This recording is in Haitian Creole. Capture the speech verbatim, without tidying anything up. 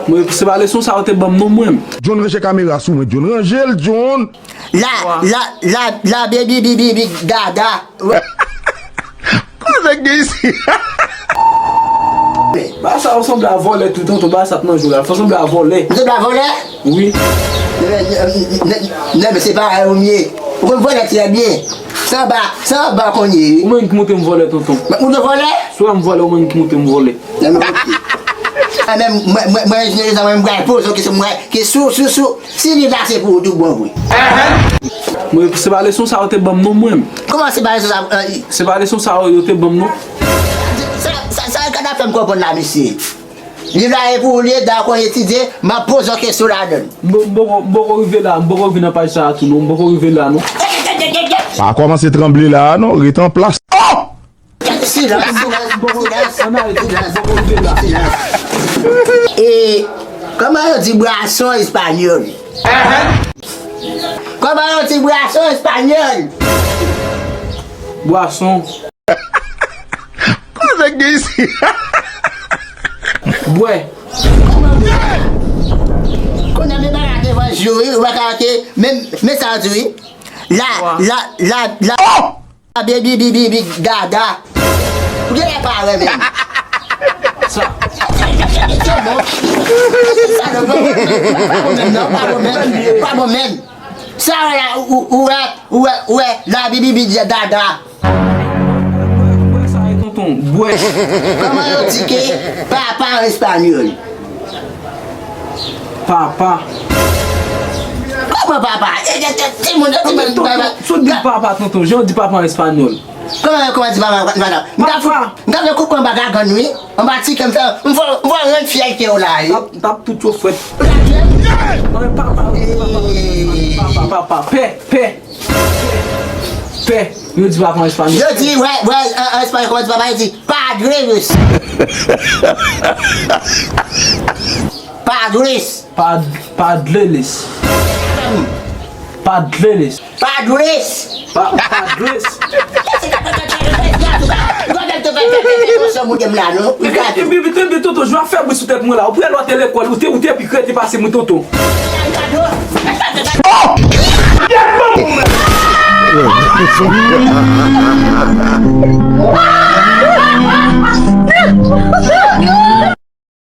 Mwen, se pa leson sa yo te ban m non, mwen. John, ranje kamera sou mwen, John. Ranje l, John. La, la, la, la, baby, baby, baby, dada. Kote nèg gen isi? Ba sa ou sanble a vòlè tou, tonton, ba sa t nan jou la. Fò sanble a vòlè. Ou sanble a vòlè? Wi. Non, men, non, men, non, men se pa ou m ye. Ou konn vòlè trè byen. Sa anba, sa anba konn ye, wi. Ou menm ki montre m vòlè, tonton. Mwen montre w vòlè? Swa m vòlè, ou menm ki montre m vòlè. Non, men, ok. Ah, men, mwen, mwen, mwen, mwen, mwen, mwen pral poze w kesyon, mwen, ke sou, sou, sou, si li la se pou ou tou bon vre. Mwen, se pa leson sa yo te ban m non, mwen. Kòman se pa leson sa, euh, Se pa leson sa yo te ban m non. Sa, sa, sa, sa ka fè m konprann la, mesye. Li la e pou ou li ye, dakò, etidye, m ap poze w kesyon ladan l. M poko, m poko rive la, m poko rive nan paj sa a tou non, m poko rive la non. Pa kòmanse tranble la a non, rete an plas. Oh! Silans, silans, silans, silans, silans. E kòman yo di bwason espanyòl? Kòman yo di bwason espanyòl? Bwason. Kote nèg gen isi? Bwè. Kounye a men bagay devan je w, wi, ou pa ka ke, men, men sa w di, wi. La, la, la, la. Oh! Baby, baby, baby, dada. Ou genlè pa renmen m. Sa. Sa bon. Sa bon, pa bon menm, non, pa bon menm, pa bon menm. Sa wè la, ou, ou, ou wè, ou wè, ou wè, la, baby, baby, dada. Bwè sa e tonton, bwè. Kòman yo di ke papa an espanyòl? Papa. Kòman papa? E, e, e, timoun yo di papa. Sou di papa, tonton. Jan w di papa an espanyòl. Kòman, kòman di papa an espanyòl? M ta fout, m ta fout kout pwen anba gagann, wi. Anba ti kè m fè, m fò, m fò rann fyèl kè w la, wi. M t ap, m t ap tout yo fwèt. Ou ta tchwe m? Anben papa, papa, papa, papa, pè, pè. Pè. Yo di papa an espanyòl. Yo di, wè, wè, an, an espanyòl, kòman di papa? Yo di, padres. Padres. Pad-, padleles. Padleles. Padres. Pa-, padres. Kenbe, kenbe, tonton, jwa fè bri sou tèt mwen la. Ou prè lè w te lekòl, ou te, ou te pi krete pase mwen, tonton.